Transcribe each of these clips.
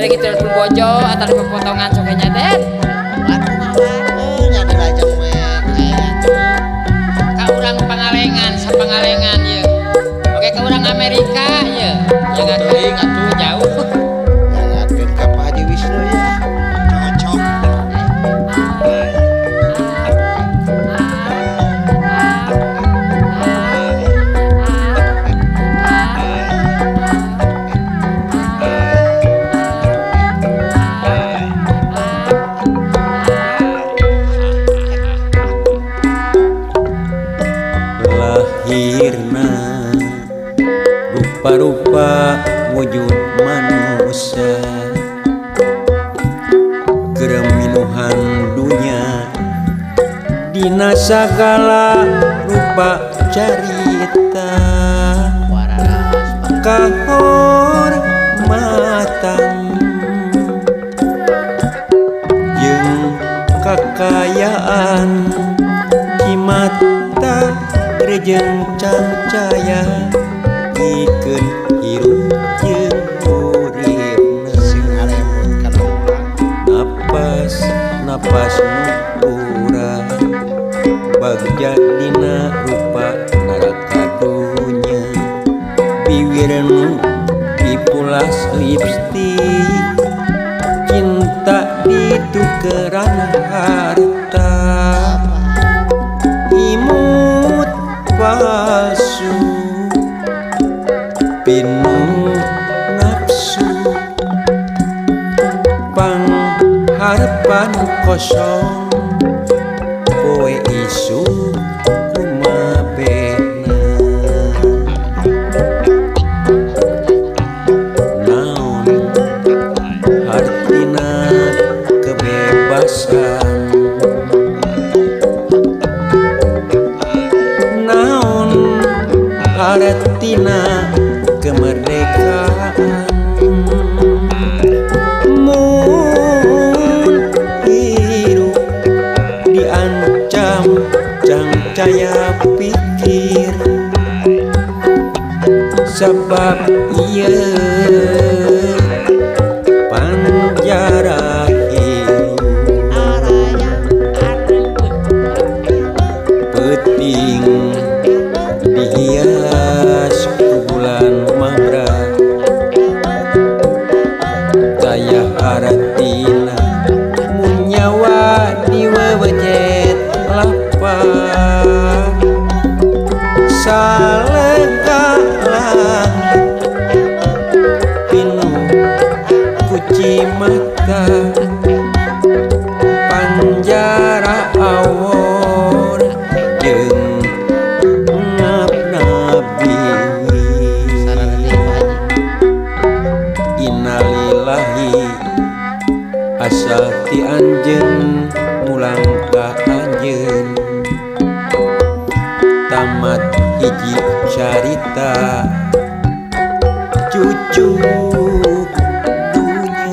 Bari kitu bojo atau pepotongan sok nyadet. Nya dilajeng we kaya. Ka urang Pangalengan, sapangalengan ieu. Oke ka urang Amerika ieu. Yang teuing atuh jauh. Nyangakeun ka Pak Haji Wisnu ya. Cocok. Lahirna rupa-rupa wujud manusia kereminuhan dunia dina sagala rupa carita kahormatan jeung kakayaan cimata rejeng cangcaya pikeun hirup jeung uripna Sing aremut kana urang. Napas napas nu urang bagja dina rupa neraka dunya biwir nu dipulas lipstik cinta ditukeran harta imut palsu pinuh nafsu pangharepan kosong poe isuk kumabehna naon hartina kebebasan naon hartina kemerdekaan mun hirup diancam cangcaya pikir sebab ieu panjara hirup peuting dihias ku bulan mabra daya haratina mun nyawa diwewecet lapang salekalah pinuh ku cimata panjara awon jeung Innalillahi asal ti anjeun mulang ka anjeun tamat hiji carita cucu dunya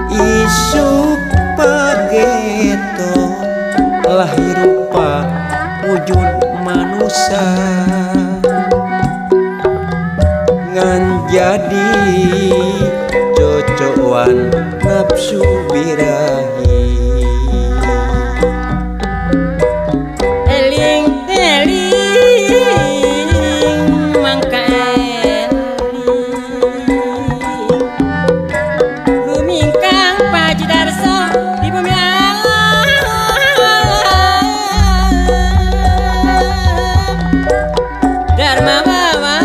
isuk pageto lahir rupa wujud manusia ngan jadi cocokan nafsu birahi. Eling eling mangka eling rumingkang Pak Haji Darso di bumi alam Dharma bawa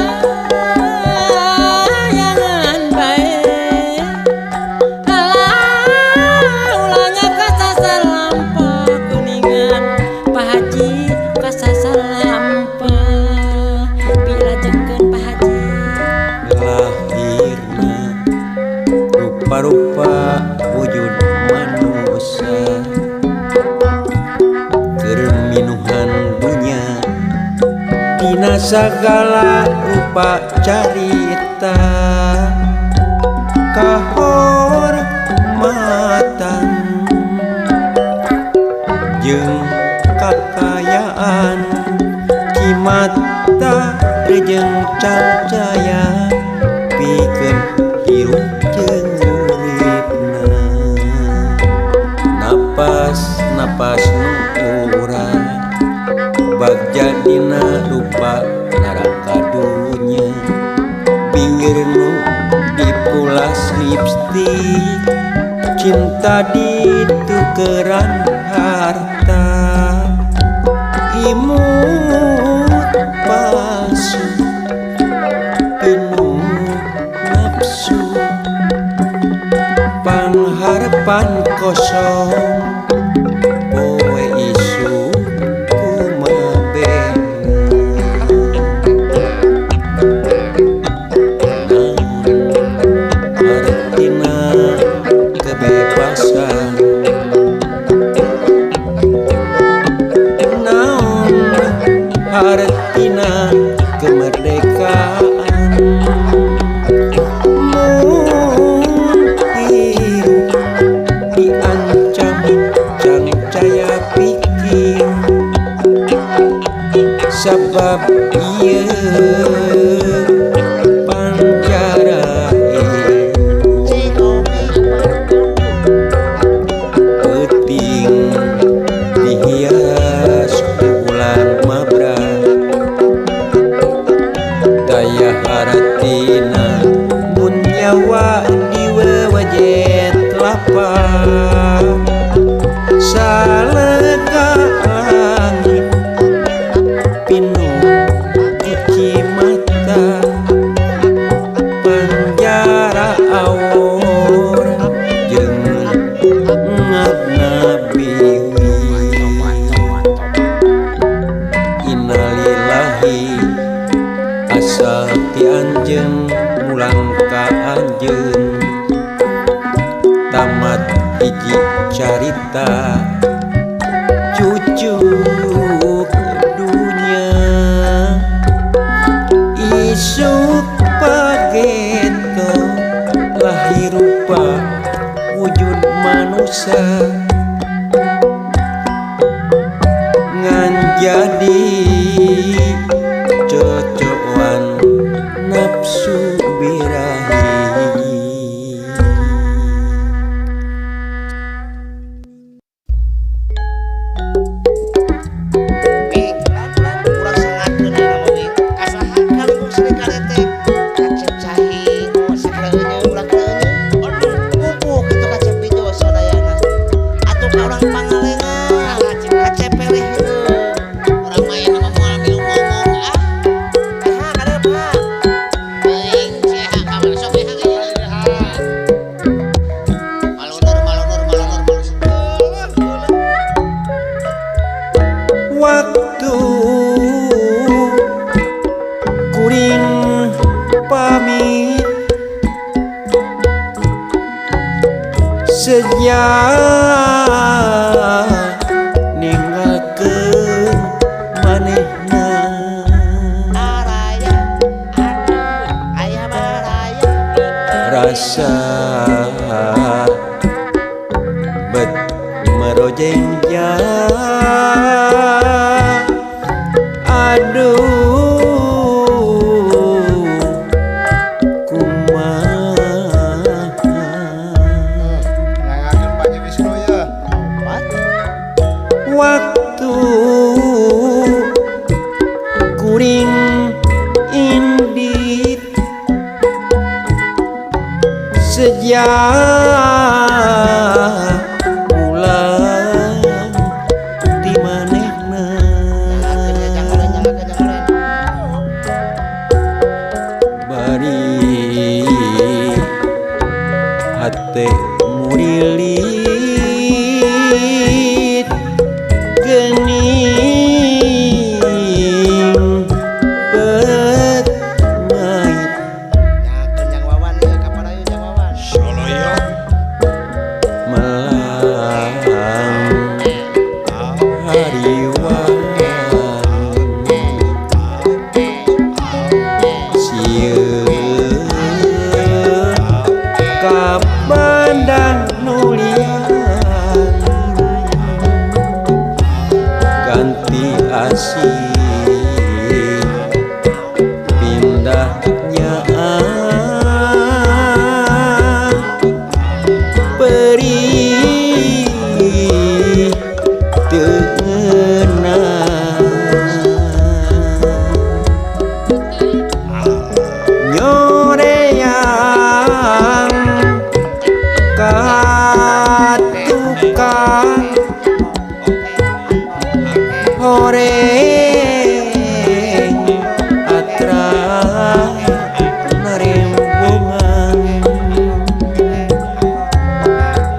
lahirna rupa-rupa wujud manusia kerminuhan dunya dina sagala rupa carita kahormatan jeung kakayaan cimata rejeng cangcaya pikeun Hirup jeung uripna napas napas nu urang bagja dina rupa neraka dunya bibir nu dipulas lipstik cinta ditukeran harta imut palsu pinuh nafsu pangharapan kosong poe isuk kumabehna naon artina kebebasan naon artina kemerdekaan mun hirup diancam cangcaya pikir sabab ieu panjara ilmu peuting dihias ku bulan mabra daya hartina mun nyawa diwewejet lapang salega langit pinuh cuci mata penjara awor jeung ngabna biwi innalillahi asal ti anjeun mulang ka anjeun tamat hiji carita cucuk dunya isuk pageto lahir rupa wujud manusia ngan jadi cocokan nafsu birahi. Wing, urang sengatkeun ayeuna mah Wing. Kasaha? Kalungkung seni karetek, kacep cahing, sakala eunyeung urang kana eunyeung. Aduh, Pupuh kitu kacep bijo sadayana. Atuh ka urang Pangalengan, saha cik? kacep peleh heueuh. Urang mah ayeuna mah moal milu ngomong ah. Eha kadeup ha. Teuing si Eha ka mana sok Eha ayeuna. Malunur malunur malunur malunur. Waktu kuring pamit sejak ninggalkeun manehna Araya, aya baraya. rasa bet merojeng aduh kumaha Nangakeun Pak Haji Wisnu ya. Opat. Waktu kuring indit sejak pulang ti manehna Nyalakeun ya jangan nyalakeun jangan. Bari hate murilit geuning bet mait Nyalakeun jang Wawan ieu ka parayu jang Wawan. Soloyo. Melang hariwang sieun ka pandang nulian ganti asih pindahnya. Horeng atra narembongan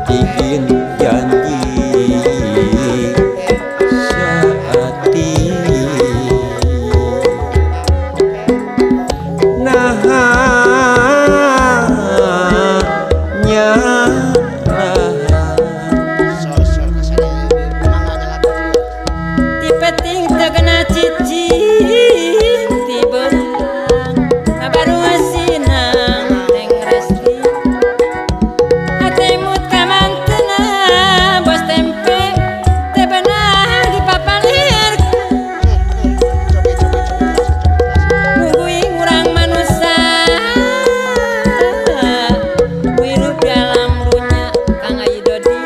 ingin janji saati nah Sor-sor kasana mangga nyalakan. Ti penting tegena cicing ti beurang baru sinang neng resti hatemu kamantena bos tempe teu beunang dipapalir Cobi cobi cobi terasa cobi terasa. nungguing urang manusia hirup dalam runya Kang Ayi Dodi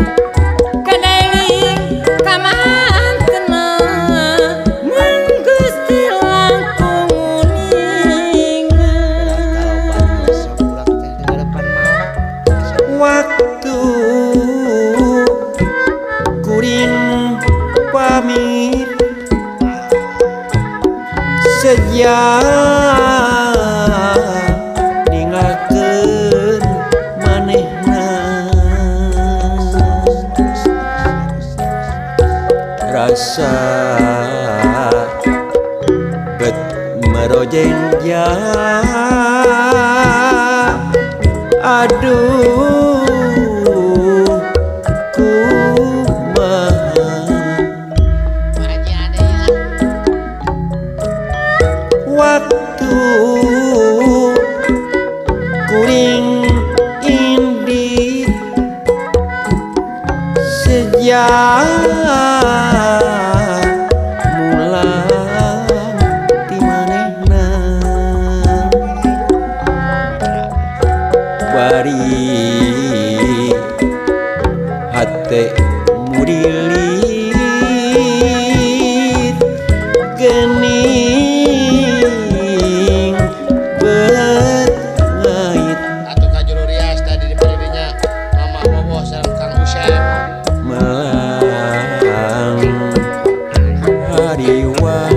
kadailing kamantena mun Gusti langkung uninga. Tarobat sok urang teh dengarepan mah. Waktu kuring pamit sejak ninggalkeun manehna rasa bet merojengja aduh kumaha Pak Haji ada ya. Waktu kuring indit sejak mulang ti manehna bari hate murilit geuning bet ngait Atuh ka juru rias tadi di paridinya Mama Bobo sareng Kang Usep. Melang hariwang.